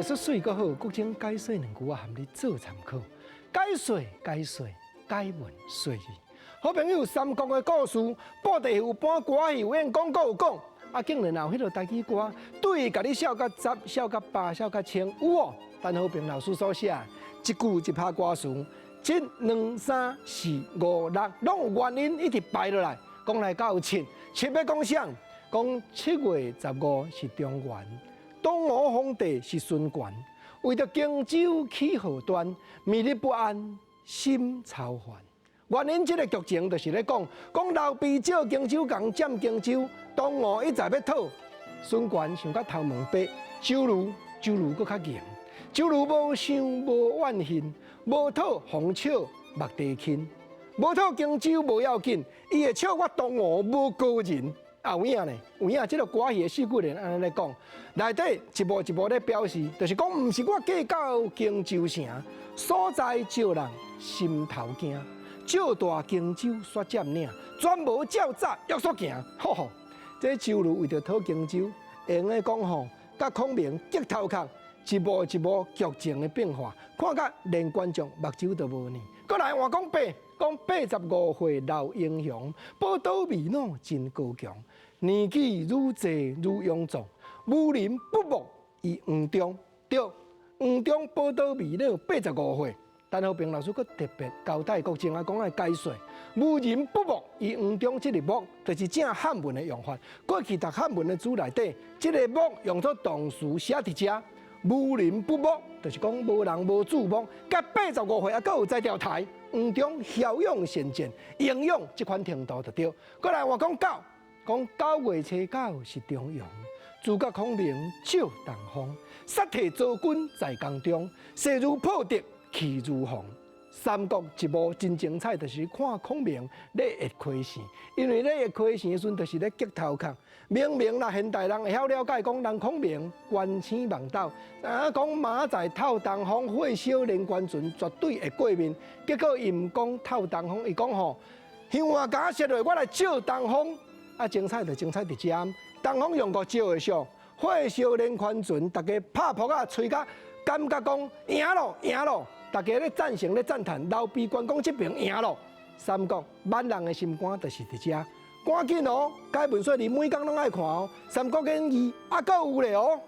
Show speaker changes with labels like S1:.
S1: 說媠閣好，閣請解說兩句仔含你做參考。解說解說解文說字。好朋友，三國的故事，布袋戲有搬歌戲有演，講古有講，啊，竟然有彼個台語歌，對共你笑甲十、笑甲百、笑甲千，有哦。陳和平老師所寫，一句一拍歌詞，一、兩、三、四、五、六，攏有原因，一直排落來，講來到七，七欲講啥？講7月15是中元，東吳皇帝是孫權，為著荊州起禍端，暝日不安，心操煩。原因這个劇情就是咧講，講劉備借荊州共佔荊州，東吳一再欲討，孫權想甲頭毛白，周瑜周瑜閣較硬，周瑜無想無怨恨，無討紅笑目地輕，無討荊州無要緊，伊會笑我東吳無高人。啊有影呢？有影，這个歌戲的四句聯按呢咧講，內底一步一步咧表示，就是講毋是我計較荊州城，所在招人心頭驚，借大荊州煞佔領，全無照早約束行。吼吼，這周瑜為著討荊州，會用得講吼，佮孔明激頭殼，一幕一幕劇情的變化，看甲連觀眾目睭都無呢。閣來換講八，講85歲老英雄，寶刀未老真高強，年紀愈濟愈勇壯，無人不目於黃忠。對，黃忠寶刀未老85歲。陳和平老師閣特別交代國政啊，講愛解說，無人不目於黃忠這个目，就是正漢文的用法。過去讀漢文的書內底，這个目用做動詞寫佇遮，無人不目，就是講無人無注目。佮85歲猶閣有才調刣，黃忠驍勇善戰，英勇這款程度就對。閣來換講九，講9月初9是重陽，諸葛孔明借東風，殺退曹軍在江中，勢如破竹。氣如虹，三國一幕真精彩，就是看孔明咧挹開線，因為咧挹開線的時陣，就是咧激頭殼。明明啦，現代人會曉了解，講人孔明觀星望斗，啊，講馬仔透東風，火燒連環船，絕對會過面。結果伊毋講透東風，伊講吼，香案共我設落，我來借東風。啊，精彩就精彩佇遮，東風用過借會俗，火燒連環船，大家拍噗仔吹甲感覺講贏咯，贏咯。大家咧贊成咧讚嘆，劉備關公這邊贏咯。三國萬人的心肝就是佇遮，趕緊哦！解文說你每工攏愛看哦，《三國演義》猶閣有咧哦。